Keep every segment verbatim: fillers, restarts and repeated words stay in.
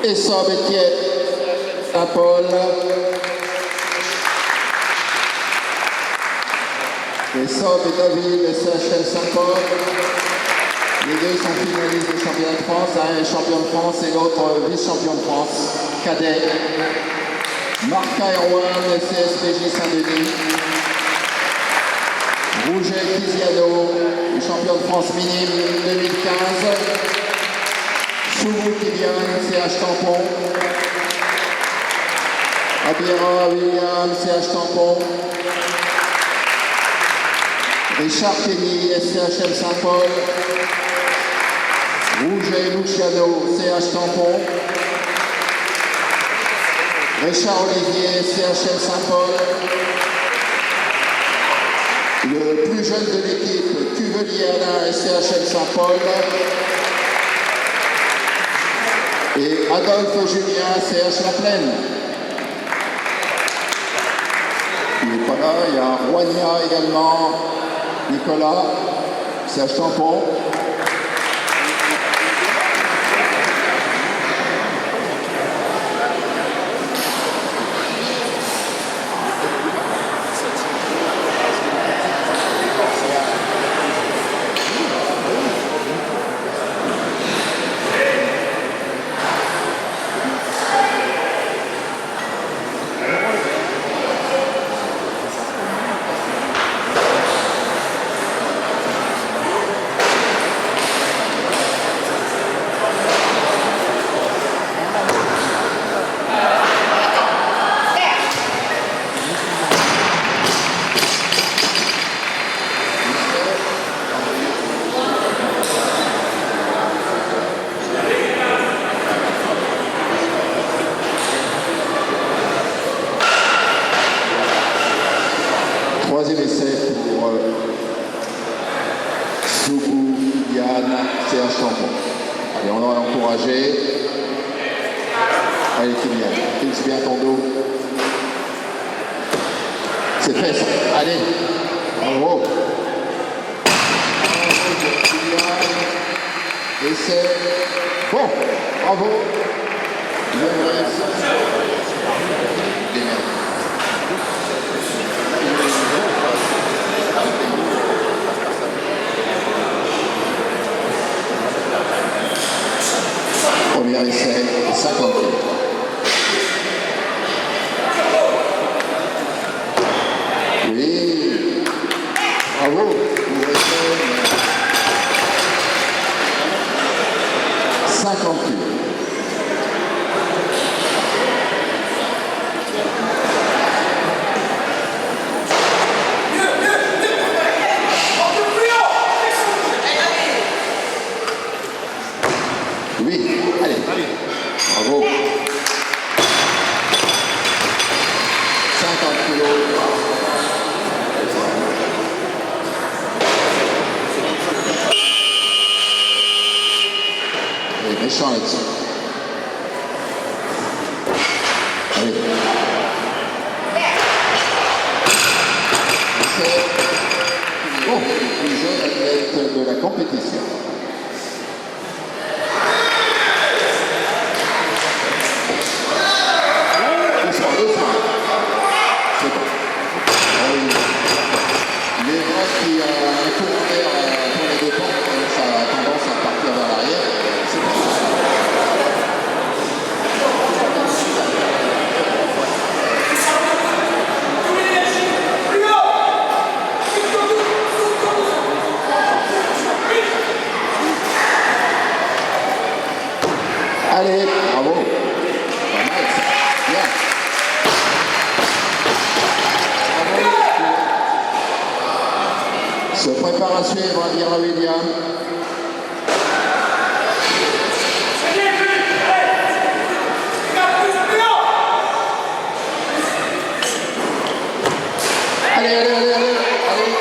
Essop Étienne, Saint-Paul. Essop David, S C H L Saint-Paul. Les deux sont finalistes de championnat de France. Un est champion de France et l'autre vice-champion de France, cadet. Marc Erwan, S C S P J Saint-Denis. Rouget Tiziano, champion de France minime deux mille quinze. Soubou Kylian, C H Tampon. Abira William, C H Tampon. Richard Kenny, S C H L Saint-Paul. Rouget Luciano, C H Tampon. Richard Olivier, C H L Saint-Paul. Le plus jeune de l'équipe, Cuvelier Alain, S C H L Saint-Paul. Et Adolphe Julien, C H La Plaine. Il n'est pas là, il y a Roigna également, Nicolas, C H Tampon. Troisième essai pour, euh, Soubou Yann, C H Tampon. Allez, on va l'encourager. Allez, Kylian, fixe bien ton dos. C'est fait, ça. Allez, bravo. Bravo, Kylian. Et c'est bon. Bravo. Premier essai, cinquante. Oui. Bravo. Cinquante. Oui, allez. Bravo. Cinquante kilos. Et méchant là-dessus. Allez. C'est, oh, le plus jeune athlète de la compétition. Doucement, doucement. C'est bon. Ah oui. Il est vrai qu'il y a un tour en l'air, euh, pour les deux pans, donc ça a tendance à partir vers l'arrière. C'est bon. Allez, bravo. Pas mal, ça. Bien. Bravo. Se prépare à suivre, Abira William. Allez, allez, allez, allez, allez.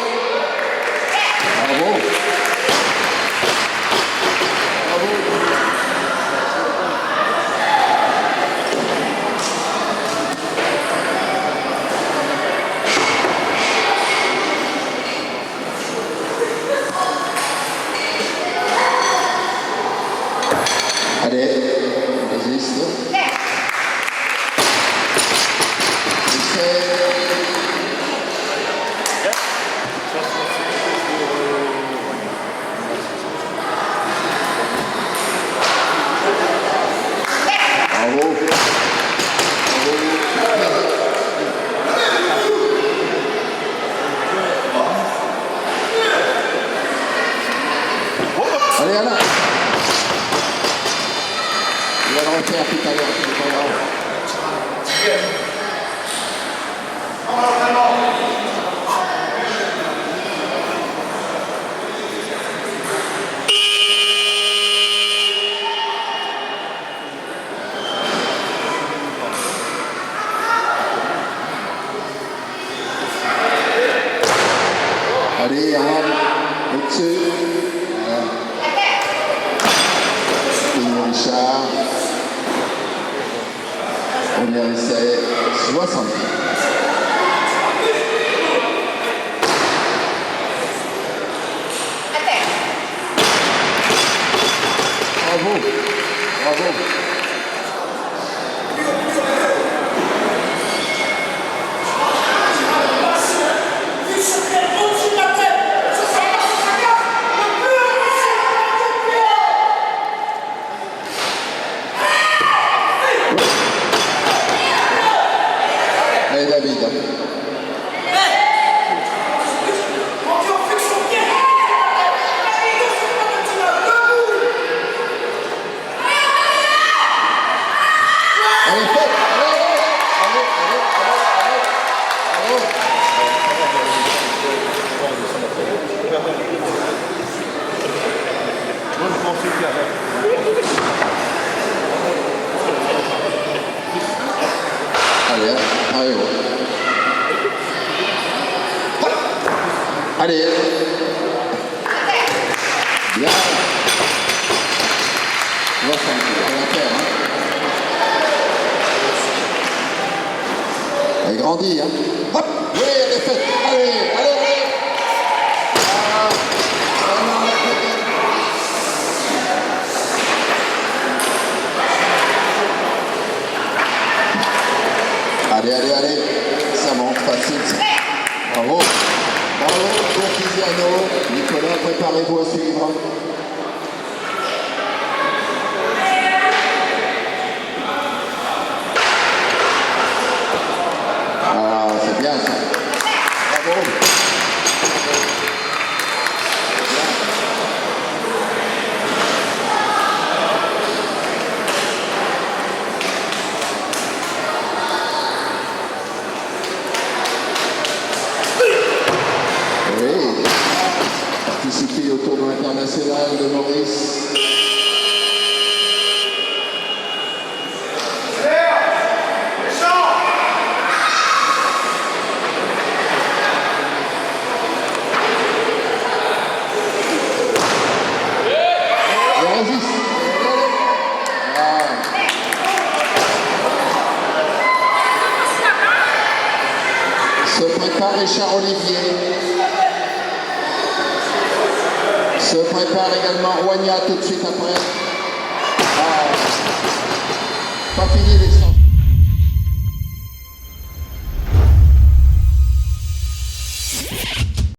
Bravo. Bravo. Voilà. Il va le refaire tout à l'heure, c'est pas grave. Allez, Erwan, au-dessus. Voilà. Théo Richard. On est à l'essai soixante. Bravo. Bravo. Allez, David. Allez, faites. Allez, allez, allez, allez, allez. Bravo. Allez, hein, allez, ouais. Hop. Allez. Bien. Là, ça me fait la terre, hein. Elle grandit, hein. Hop. Oui, elle est faite. Allez, allez, allez. Ah, vraiment, la tête. Allez, allez, allez. Ça monte, facile, ça. Bravo. Bravo, bon fusil à Noé. Nicolas, préparez-vous à suivre. Ah, c'est bien, ça. Bravo. Oui. Participer au tournoi international de Maurice. Résiste. Ah. Se prépare Richard Olivier. Se prépare également Wanya tout de suite après. Ah. Pas fini les